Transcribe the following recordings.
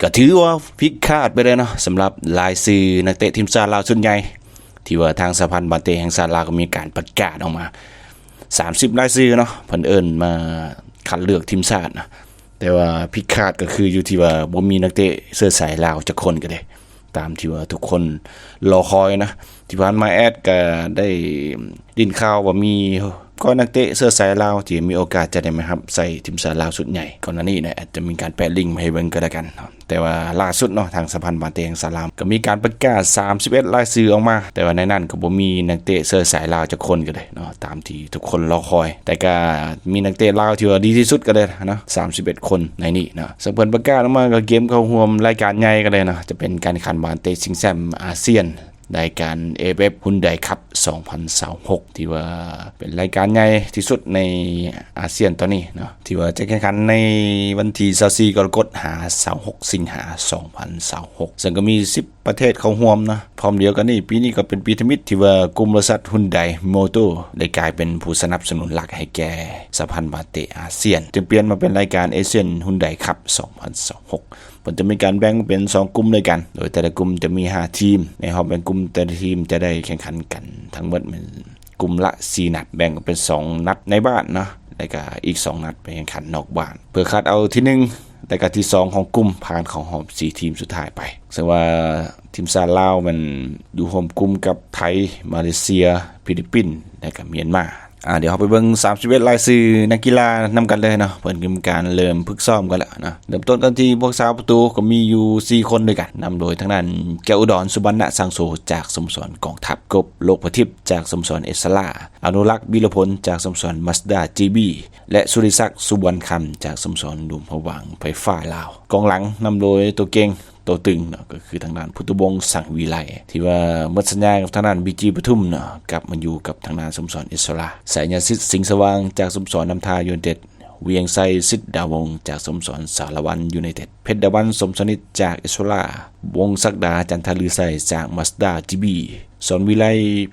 ກໍຖືວ່າຜິດຄາດໄປເລີຍເນາະ ສຳລັບລາຍຊື່ນັກເຕະທີມຊາດລາວຊຸດໃຫຍ່ ທີ່ວ່າທາງສະຫະພັນບານເຕະແຫ່ງຊາດລາວກໍມີການປະກາດອອກມາ ສາມສິບລາຍຊື່ເນາະ ເພິ່ນເອີ້ນມາຄັດເລືອກທີມຊາດນະ. ແຕ່ວ່າຜິດຄາດກໍຄືຢູ່ທີ່ວ່າບໍ່ມີນັກເຕະເຊື້ອສາຍລາວຈັກຄົນກໍເດ້ ຕາມທີ່ວ່າທຸກຄົນລໍຄອຍນະ. ທີ່ຜ່ານມາແອດກໍໄດ້ຍິນຂ່າວວ່າມີກໍນັກເຕະເຊື້ອສາຍລາວທີ່ມີໂອກາດຈະໄດ້ມາຮັບໃຊ້ທີມຊາດລາວຊຸດໃຫຍ່ ກ່ອນໜ້ານີ້ນະ ແອດຈະມີການແປະລິ້ງມາໃຫ້ເບິ່ງກໍແລ້ວກັນເນາະ. ແຕ່ວ່າລ່າສຸດເນາະ ທາງສະຫະພັນບານເຕະແຫ່ງຊາດລາວກໍມີການປະກາດສາມສິບເອັດລາຍຊື່ອອກມາ ແຕ່ວ່າໃນນັ້ນກໍບໍ່ມີນັກເຕະເຊື້ອສາຍລາວຈັກຄົນກໍເດ້ເນາະ ຕາມທີ່ທຸກຄົນລໍຄອຍ. ແຕ່ກໍມີນັກເຕະລາວທີ່ວ່າດີທີ່ສຸດກໍໄດ້ເນາະ ສາມສິບເອັດຄົນໃນນີ້ເນາະ ເຊິ່ງເພິ່ນປະກາດອອກມາກໍກຽມເຂົ້າຮ່ວມລາຍການໃຫຍ່ກໍໄດ້ເນາະ ຈະເປັນການແຂ່ງຂັນບານເຕະຊິງແຊ້ມອາຊຽນ ລາຍການ ເອເອຟເອັຟ ຮຸນໄດຄັບ ສອງພັນຊາວຫົກ ທີ່ວ່າເປັນລາຍການໃຫຍ່ທີ່ສຸດໃນອາຊຽນຕອນນີ້ເນາະ ທີ່ວ່າຈະແຂ່ງຂັນໃນວັນທີຊາວສີ່ກໍລະກົດ ຫາ ຊາວຫົກ ສິງຫາ ສອງພັນຊາວຫົກ ເຊິ່ງກໍມີສິບປະເທດເຂົ້າຮ່ວມເນາະ. ພ້ອມດຽວກັນນີ້ ປີນີ້ກໍເປັນປີທຳອິດທີ່ວ່າກຸ່ມບໍລິສັດຮຸນໄດໂມໂຕ ໄດ້ກາຍເປັນຜູ້ສະໜັບສະໜູນຫຼັກໃຫ້ແກ່ສະຫະພັນບານເຕະອາຊຽນ ຈຶ່ງປ່ຽນມາເປັນລາຍການເອຊຽນຮຸນໄດຄັບ ສອງພັນຊາວຫົກ. ເພິ່ນຈະມີການແບ່ງເປັນສອງກຸ່ມດ້ວຍກັນ ໂດຍແຕ່ລະກຸ່ມຈະມີຫ້າທີມ ໃນຮອບແບ່ງກຸ່ມແຕ່ລະທີມຈະໄດ້ແຂ່ງຂັນກັນທັງໝົດແມ່ນກຸ່ມລະສີ່ນັດ ແບ່ງອອກເປັນສອງນັດໃນບ້ານເນາະ ແລ້ວກະອີກສອງນັດໄປແຂ່ງຂັນນອກບ້ານ ເພື່ອຄັດເອົາທີໜຶ່ງ ແລ້ວກະທີສອງຂອງກຸ່ມຜ່ານເຂົ້າຮອບສີ່ທີມສຸດທ້າຍໄປ. ເຊິ່ງວ່າທີມຊາດລາວແມ່ນຢູ່ຮ່ວມກຸ່ມກັບໄທ, ມາເລເຊຍ, ຟີລິບປິນ ແລະກະມຽນມາ. ອາ ດຽວເຮົາໄປເບິ່ງສາມສິບເອັດລາຍຊື່ນັກກິລານຳກັນເລີຍເນາະ ເພິ່ນກໍມີການເລີ່ມຝຶກຊ້ອມກັນແລ້ວເນາະ. ເລີ່ມຕົ້ນກັນທີ່ຜູ້ຮັກສາປະຕູກໍມີຢູ່ສີ່ຄົນດ້ວຍກັນ ນຳໂດຍທາງດ້ານ ແກ້ວອຸດອນ ສຸບັນນະສັງໂສ ຈາກສະໂມສອນກອງທັບ, ກົບ ໂລກພະທິບ ຈາກສະໂມສອນເອສລາ, ອະນຸລັກ ວິລະພົນ ຈາກສະໂມສອນມາສດາຈີບີ ແລະ ສຸລິສັກ ສຸວັນຄຳ ຈາກສະໂມສອນຫຼວງພະບາງໄຟຟ້າລາວ. ກອງຫຼັງນຳໂດຍຕົວເກັ່ງ ໂຕຕຶງເນາະ ກໍຄືທາງດ້ານພຸດທະວົງ ສັງວິໄລ ທີ່ວ່າໝົດສັນຍາກັບທາງດ້ານບີຈີປະທຸມເນາະ ກັບມາຢູ່ກັບທາງດ້ານສະໂມສອນເອສລາ, ໄຊຍະສິດ ສິງສະຫວ່າງ ຈາກສະໂມສອນນ້ຳທາຢູໄນເຕັດ, ວຽງໄຊ ສິດດາວົງ ຈາກສະໂມສອນສາລະວັນຢູໄນເຕັດ, ເພັດດາວັນ ສົມສະໜິດ ຈາກເອສລາ, ວົງສັກດາ ຈັນທະລືໄຊ ຈາກມາສດາຈີບີ, ສອນວິໄລ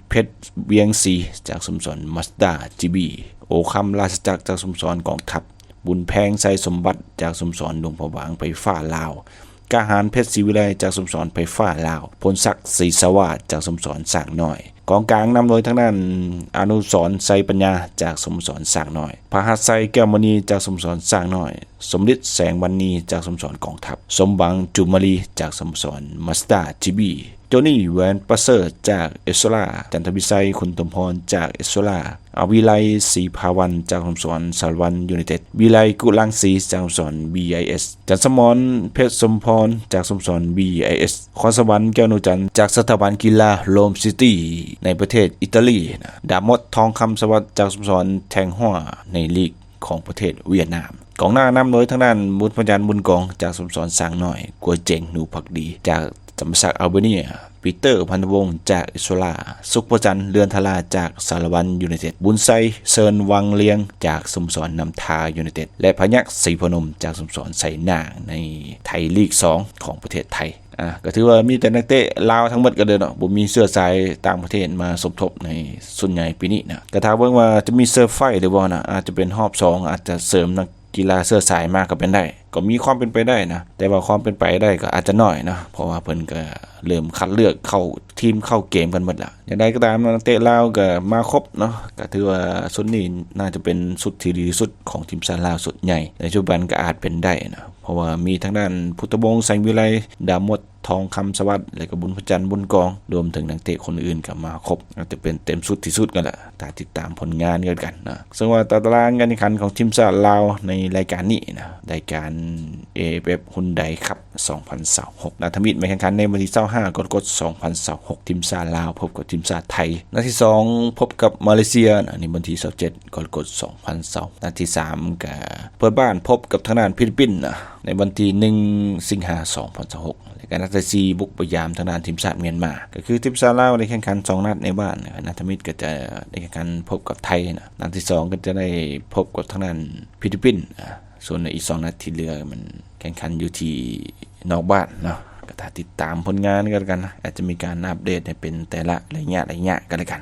ເພັດວຽງສີ ຈາກສະໂມສອນມາສດາຈີບີ, ໂອຄຳ ລາຊະຈັກ ຈາກສະໂມສອນກອງທັບ, ບຸນແພງ ໄຊສົມບັດ ຈາກສະໂມສອນຫຼວງພະບາງໄຟຟ້າລາວ, ກ້າຫານ ເພັດສີວິໄລ ຈາກສະໂມສອນໄຟຟ້າລາວ, ພົນສັກ ສີສະຫວາດ ຈາກສະໂມສອນຊ້າງນ້ອຍ. ກອງກາງນຳໂດຍທາງດ້ານ ອະນຸສອນ ໄຊປັນຍາ ຈາກສະໂມສອນຊ້າງນ້ອຍ, ພະຫັດໄຊ ແກ້ວມະນີ ຈາກສະໂມສອນຊ້າງນ້ອຍ, ສົມລິດ ແສງວັນນີ ຈາກສະໂມສອນກອງທັບ, ສົມຫວັງ ຈຸມມະລີ ຈາກສະໂມສອນມາສດາຈີບີ, ໂຈນີ ແຫວນປະເສີດ ຈາກເອສລາ, ຈັນທະວິໄຊ ຄຸນສົມພອນ ຈາກເອສລາ, ອາວິໄລ ສີພາວັນ ຈາກສະໂມສອນສາລະວັນຢູໄນເຕັດ, ວິໄລ ກຸລັງສີ ຈາກສະໂມສອນບີໄອເອສ, ຈັນສະໝອນ ເພັດສົມພອນ ຈາກສະໂມສອນບີໄອເອສ, ຄອນສະຫວັນ ແກ້ວໜູຈັນ ຈາກສະຖາບັນກິລາໂຣມຊິຕີ້ ໃນປະເທດອີຕາລີ, ດາມົດ ທອງຄຳສະຫວັດ ຈາກສະໂມສອນແທງຮົວ ໃນລີກຂອງປະເທດຫວຽດນາມ. ກອງໜ້ານຳໂດຍທາງດ້ານ ບຸນພະຈັນ ບຸນກອງ ຈາກສະໂມສອນຊ້າງນ້ອຍ, ກົວເຈັງ ໜູພັກດີ ຈາກ ຈຳປາສັກ ອາລເບເນຍ, ປີເຕີ ພັນທະວົງ ຈາກເອສໂຕລາ, ສຸກພະຈັນ ເລື່ອນທາລາ ຈາກສາລະວັນຢູໄນເຕັດ, ບຸນໄຊ ເຊີນວັງລຽງ ຈາກສະໂມສອນນ້ຳທາຢູໄນເຕັດ ແລະ ພະຍັກ ສີພະນົມ ຈາກສະໂມສອນໄຊນາງ ໃນໄທລີກສອງຂອງປະເທດໄທ. ອາ ກໍຖືວ່າມີແຕ່ນັກເຕະລາວທັງໝົດກັນເລີຍເນາະ, ບໍ່ມີເຊື້ອສາຍຕ່າງປະເທດມາສົມທົບໃນຊຸດໃຫຍ່ປີນີ້ນະ. ກໍຖ້າເບິ່ງວ່າຈະມີເຊີໄພຫຼືບໍ່ນະ, ອາດຈະເປັນຮອບສອງ ອາດຈະເສີມນັກ ກິລາເຊື້ອສາຍມາກໍເປັນໄດ້, ກໍມີຄວາມເປັນໄປໄດ້ນະ, ແຕ່ວ່າຄວາມເປັນໄປໄດ້ກໍອາດຈະໜ້ອຍນະ, ເພາະວ່າເພິ່ນກໍເລີ່ມຄັດເລືອກເຂົ້າທີມເຂົ້າເກມກັນໝົດລະ. ຢ່າງໃດກໍຕາມ ນັກເຕະລາວກໍມາຄົບເນາະ, ກໍຖືວ່າຊຸດນີ້ໜ້າຈະເປັນຊຸດທີ່ດີທີ່ສຸດຂອງທີມຊາດລາວຊຸດໃຫຍ່ໃນປັດຈຸບັນກໍອາດເປັນໄດ້ນະ, ເພາະວ່າມີທາງດ້ານ ພຸດທະວົງ ແສງວິໄລ, ດາມົດ ທອງຄຳສະຫວັດ ແລະ ກໍບຸນພະຈັນ ບຸນກອງ, ລວມເຖິງນັກເຕະຄົນອື່ນກໍມາຄົບ, ອາດຈະເປັນເຕັມຊຸດທີ່ສຸດກັນລະ. ຖ້າຕິດຕາມຜົນງານກັນນະ. ເຊິ່ງວ່າຕາຕະລາງການແຂ່ງຂັນຂອງທີມຊາດລາວໃນລາຍການນີ້ນະ, ລາຍການ ເອເອຟເອັຟ ຮຸນໄດຄັບ ສອງພັນຊາວຫົກ ນັດທຳອິດແມ່ນແຂ່ງຂັນໃນວັນທີຊາວຫ້າ ກໍລະກົດ ສອງພັນຊາວຫົກ, ທີມຊາດລາວພົບກັບທີມຊາດໄທ, ນັດທີສອງພົບກັບມາເລເຊຍນະ ໃນວັນທີຊາວເຈັດ ກໍລະກົດ ສອງພັນຊາວ. ນັດທີສາມກະເປີດບ້ານພົບກັບທາງດ້ານຟີລິບປິນນະ ໃນວັນທີໜຶ່ງ ສິງຫາ ສອງພັນຊາວຫົກ ແລະ ກະນັດທີສີ່ບຸກໄປຢາມທາງດ້ານທີມຊາດມຽນມາ. ກໍຄືທີມຊາດລາວໄດ້ແຂ່ງຂັນສອງນັດໃນບ້ານ, ນັດທຳອິດກໍຈະໄດ້ແຂ່ງຂັນພົບກັບໄທນະ, ນັດທີສອງກໍຈະໄດ້ພົບກັບທາງດ້ານຟີລິບປິນ. ອາ ສ່ວນໃນອີກສອງນັດທີ່ເຫຼືອມັນແຂ່ງຂັນຢູ່ທີ່ນອກບ້ານເນາະ, ກໍຖ້າຕິດຕາມຜົນງານກັນລະກັນນະ, ອາດຈະມີການອັບເດດໃຫ້ເປັນແຕ່ລະໄລຍະໄລຍະກັນລະກັນ.